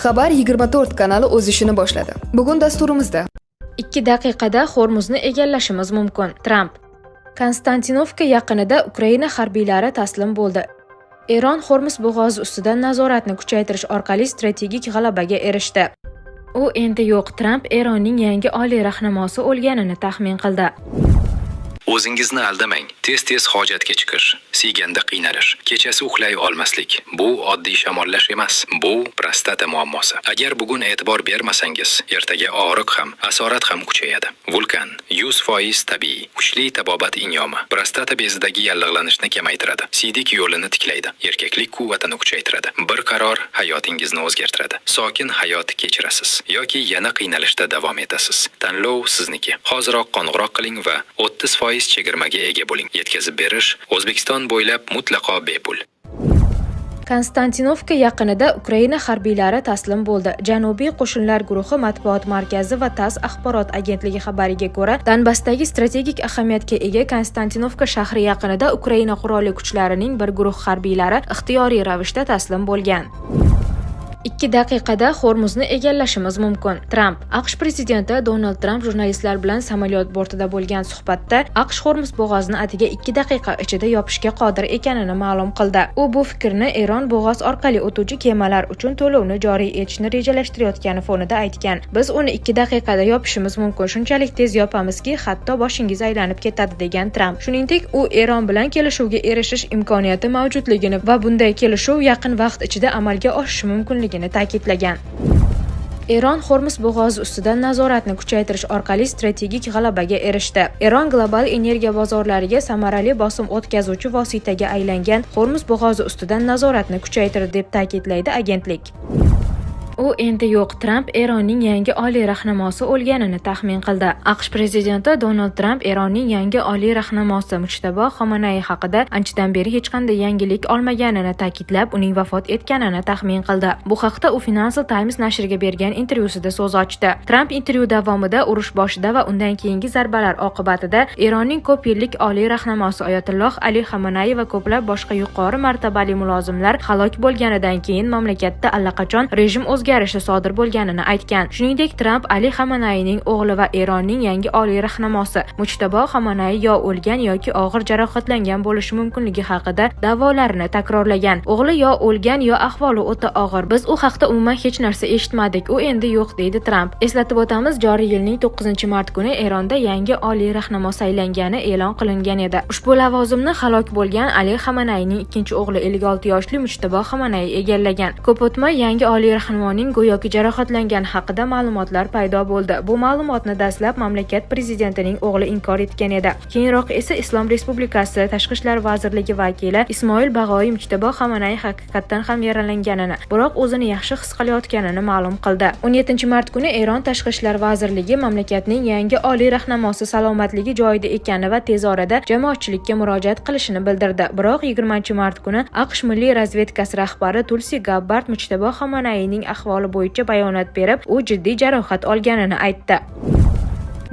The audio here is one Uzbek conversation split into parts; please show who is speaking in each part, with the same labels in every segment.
Speaker 1: Xabar 24 kanali o'z ishini boshladi. Bugun dasturimizda
Speaker 2: 2 daqiqada Hormuzni egallashimiz mumkin – Tramp. Konstantinovka yaqinida Ukraina harbiylari taslim bo'ldi. Eron Hormuz bo'g'ozi ustidan nazoratni kuchaytirish orqali strategik g'alabaga erishdi. U endi yo'q. Tramp Eronning yangi oliy rahnamosi o'lganini taxmin qildi.
Speaker 3: O'zingizni aldamang. Tez-tez hojatga chiqish, siyganda qiynalish, kechasi uxlay olmaslik – bu oddiy shamollash emas, bu prostata muammosi. Agar bugun e'tibor bermasangiz, ertaga og'riq ham, asorat ham kuchayadi. Vulkan 100% tabiiy, kuchli tabobat inyomi. Prostata bezidagi yallig'lanishni kamaytiradi, siydik yo'lini tiklaydi, erkaklik quvvatini kuchaytiradi. Bir qaror hayotingizni o'zgartiradi. Sokin hayot kechirasiz yoki yana qiynalishda davom etasiz. Tanlov sizniki. Hoziroq qo'ng'iroq qiling va 30% chegirmaga ega bo'ling. Yetkazib berish O'zbekiston bo'ylab mutlaqo bepul.
Speaker 2: Konstantinovka yaqinida Ukraina harbiylari taslim bo'ldi. Janubiy qo'shinlar guruhi matbuot markazi va TASS axborot agentligi xabariga ko'ra, Donbassdagi strategik ahamiyatga ega Konstantinovka shahri yaqinida Ukraina qurolli kuchlarining bir guruh harbiylari ixtiyoriy ravishda taslim bo'lgan. 2 daqiqada Hormuzni egallashimiz mumkin – Tramp. AQSh prezidenti Donald Tramp jurnalistlar bilan samolyot bortida bo'lgan suhbatda AQSh Hormuz bo'g'ozini atigi 2 daqiqa ichida yopishga qodir ekanini ma'lum qildi. U bu fikrni Eron bo'g'oz orqali o'tuvchi kemalar uchun to'lovni joriy etishni rejalashtirayotgani fonida aytgan. "Biz uni 2 daqiqada yopishimiz mumkin, shunchalik tez yopamizki, hatto boshingiz aylanib ketadi", degan Tramp. Shuningdek, u Eron bilan kelishuvga erishish imkoniyati mavjudligini va bunday kelishuv yaqin vaqt ichida amalga oshishi mumkinligini ta'kidlagan. Eron Hormuz bo'g'ozi ustidan nazoratni kuchaytirish orqali strategik g'alabaga erishdi. Eron global energiya bozorlariga samarali bosim o'tkazuvchi vositaga aylangan Hormuz bo'g'ozi ustidan nazoratni kuchaytirdi, deb ta'kidlaydi agentlik. U endi yo'q. Tramp Eronning yangi oliy rahnamosi o'lganini taxmin qildi. AQSh prezidenti Donald Tramp Eronning yangi oliy rahnamosi Mujtabo Xomanay haqida anchadan beri hech qanday yangilik olmaganini ta'kidlab, uning vafot etganini taxmin qildi. Bu haqda u Financial Times nashriga bergan intervyusida so'z ochdi. Tramp intervyu davomida urush boshida va undan keyingi zarbalar oqibatida Eronning ko'p yillik oliy rahnamosi Oyatulloh Ali Xamanay va ko'plab boshqa yuqori martabali mulozimlar halok bo'lganidan keyin mamlakatda allaqachon rejim o'zgarishi sodir bo'lganini aytgan. Shuningdek, Tramp Ali Xamanayning o'g'li va Eronning yangi oliy rahnamosi Mujtabo Xamanay yo o'lgan yoki og'ir jarohatlangan bo'lishi mumkinligi haqida da'volarini takrorlagan. "O'g'li yo o'lgan, yo ahvoli o'ta og'ir. Biz u haqda umuman hech narsa eshitmadik. U endi yo'q", deydi Tramp. Eslatib o'tamiz, joriy yilning 9-mart kuni Eronda yangi oliy rahnamo saylangani e'lon qilingan edi. Ushbu lavozimni halok bo'lgan Ali Xamanayning ikkinchi o'g'li, 56 yoshli Mujtabo Xamanay egallagan. Ko'p o'tmay yangi oliy rahnamoning go'yoki jarohatlangani haqida ma'lumotlar paydo bo'ldi. Bu ma'lumotni dastlab mamlakat prezidentining o'g'li inkor etgan edi. Keyinroq esa Islom Respublikasi Tashqi ishlar vazirligi vakili Ismoil Bag'oiy Mujtabo Xamanay haqiqatdan ham yaralanganini, biroq o'zini yaxshi his qilayotganini ma'lum qildi. 17 mart kuni Eron Tashqi ishlar vazirligi mamlakatning yangi oliy rahnamosi salomatligi joyida ekani va tez orada jamoatchilikka murojaat qilishini bildirdi. Biroq 20 mart kuni AQSh milliy razvedkasi rahbari Tulsi Gabbard Mujtabo Xamanayning ahvoli bo'yicha bayonot berib, u jiddiy jarohat olganini aytdi.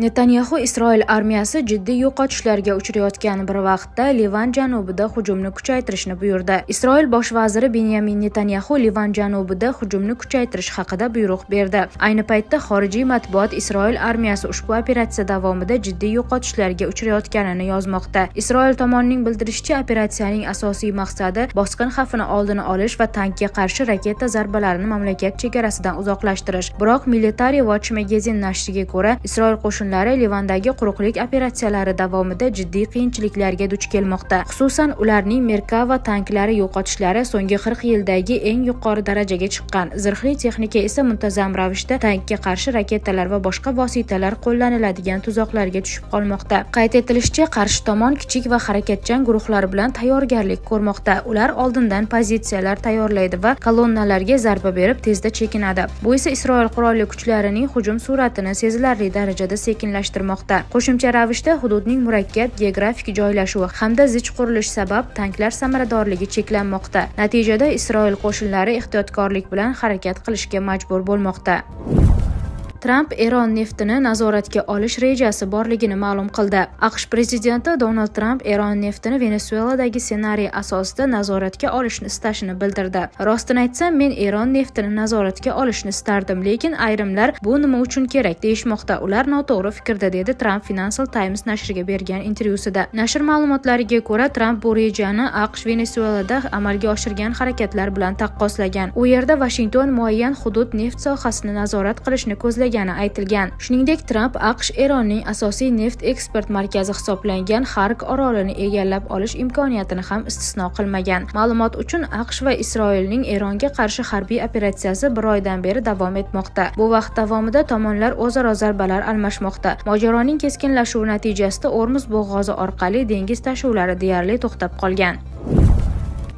Speaker 2: Netanyaxu Isroil armiyasi jiddiy yo'qotishlarga uchrayotgan bir vaqtda Livan janubida hujumni kuchaytirishni buyurdi. Isroil bosh vaziri Benyamin Netanyaxu Livan janubida hujumni kuchaytirish haqida buyruq berdi. Ayni paytda xorijiy matbuot Isroil armiyasi ushbu operatsiya davomida jiddiy yo'qotishlarga uchrayotganini yozmoqda. Isroil tomonining bildirishicha, operatsiyaning asosiy maqsadi bosqin xavfini oldini olish va tankga qarshi raketa zarbalarini mamlakat chegarasidan uzoqlashtirish. Biroq Military Watch Magazine nashriga ko'ra, Isroil qo'shinlari Livandagi quruqlik operatsiyalari davomida jiddiy qiyinchiliklarga duch kelmoqda. Xususan, ularning Merkava tanklari yo'qotishlari so'nggi 40 yildagi eng yuqori darajaga chiqqan. Zirhli texnika esa muntazam ravishda tankga qarshi raketalar va boshqa vositalar qo'llaniladigan tuzoqlarga tushib qolmoqda. Qayd etilishicha, qarshi tomon kichik va harakatchan guruhlar bilan tayyorgarlik ko'rmoqda. Ular oldindan pozitsiyalar tayyorlaydi va kolonnalarga zarba berib, tezda chekinadi. Bu esa Isroil qurolli kuchlarining hujum sur'atini sezilarli darajada sekinlashtirmoqda. Qo'shimcha ravishda hududning murakkab geografik joylashuvi hamda zich qurilish sabab tanklar samaradorligi cheklanmoqda. Natijada Isroil qo'shinlari ehtiyotkorlik bilan harakat qilishga majbur bo'lmoqda. Tramp Eron neftini nazoratga olish rejasi borligini ma'lum qildi. AQSh prezidenti Donald Tramp Eron neftini Venesueladagi ssenariy asosida nazoratga olishni istashini bildirdi. "Rostini aytsam, men Eron neftini nazoratga olishni istardim, lekin ayrimlar bu nima uchun kerak deyishmoqda. Ular noto'g'ri fikrda", dedi Tramp Financial Times nashriga bergan intervyusida. Nashr ma'lumotlariga ko'ra, Tramp bu rejani AQSh Venesuelada amalga oshirgan harakatlar bilan taqqoslagan. U yerda Vashington muayyan hudud neft sohasini nazorat qilishni ko'zlagani aytilgan. Shuningdek, Tramp AQSh Eronning asosiy neft eksport markazi hisoblangan Xark orolini egallab olish imkoniyatini ham istisno qilmagan. Ma'lumot uchun, AQSh va Isroilning Eronga qarshi harbiy operatsiyasi bir oydan beri davom etmoqda. Bu vaqt davomida tomonlar o'zaro zarbalar almashmoqda. Mojaroning keskinlashuvi natijasida O'rmuz bo'g'ozi orqali dengiz tashuvlari deyarli to'xtab qolgan.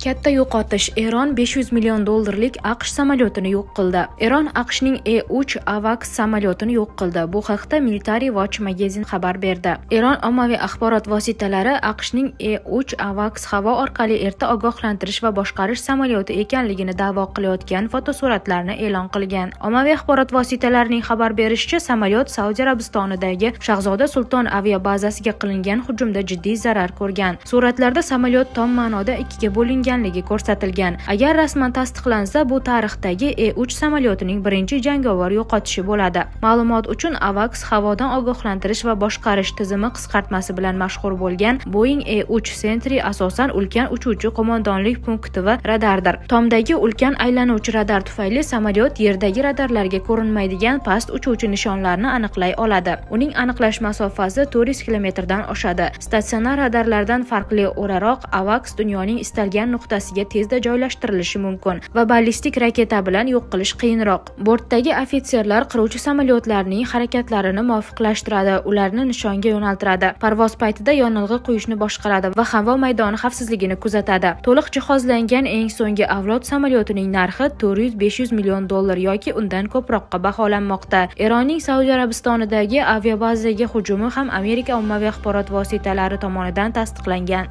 Speaker 2: Katta yo'qotish: Eron 500 million dollarlik AQSh samolyotini yo'q qildi. Eron AQShning E-3 AWACS samolyotini yo'q qildi. Bu haqda Military Watch Magazine xabar berdi. Eron ommaviy axborot vositalari AQShning E-3 AWACS havo orqali erta ogohlantirish va boshqarish samolyoti ekanligini da'vo qilayotgan fotosuratlarni e'lon qilgan. Ommaviy axborot vositalarining xabar berishicha, samolyot Saudiya Arabistonidagi Shahzoda Sulton aviabazasiga qilingan hujumda jiddiy zarar ko'rgan. Suratlarda samolyot tom ma'noda ikkiga bo'linganligi ko'rsatilgan. Agar rasman tasdiqlansa, bu tarixdagi E-3 samolyotining birinchi jangovar yo'qotishi bo'ladi. Ma'lumot uchun, AWACS havodan ogohlantirish va boshqarish tizimi qisqartmasi bilan mashhur bo'lgan Boeing E-3 Sentry asosan ulkan uchuvchi qo'mondonlik punkti va radardir. Tomdagi ulkan aylanuvchi radar tufayli samolyot yerdagi radarlarga ko'rinmaydigan past uchuvchi nishonlarni aniqlay oladi. Uning aniqlash masofasi 400 kilometrdan oshadi. Statsionar radarlardan farqli o'laroq, AWACS dunyoning istalgan nuqtasiga tezda joylashtirilishi mumkin va ballistik raketa bilan yo'q qilish qiyinroq. Bortdagi ofitserlar qiruvchi samolyotlarning harakatlarini muvofiqlashtiradi, ularni nishonga yo'naltiradi, parvoz paytida yonilg'i quyishni boshqaradi va havo maydoni xavfsizligini kuzatadi. To'liq jihozlangan eng so'nggi avlod samolyotining narxi 400-500 million dollar yoki undan ko'proqqa baholanmoqda. Eronning Saudiya Arabistonidagi aviabazaga hujumi ham Amerika ommaviy axborot vositalari tomonidan tasdiqlangan.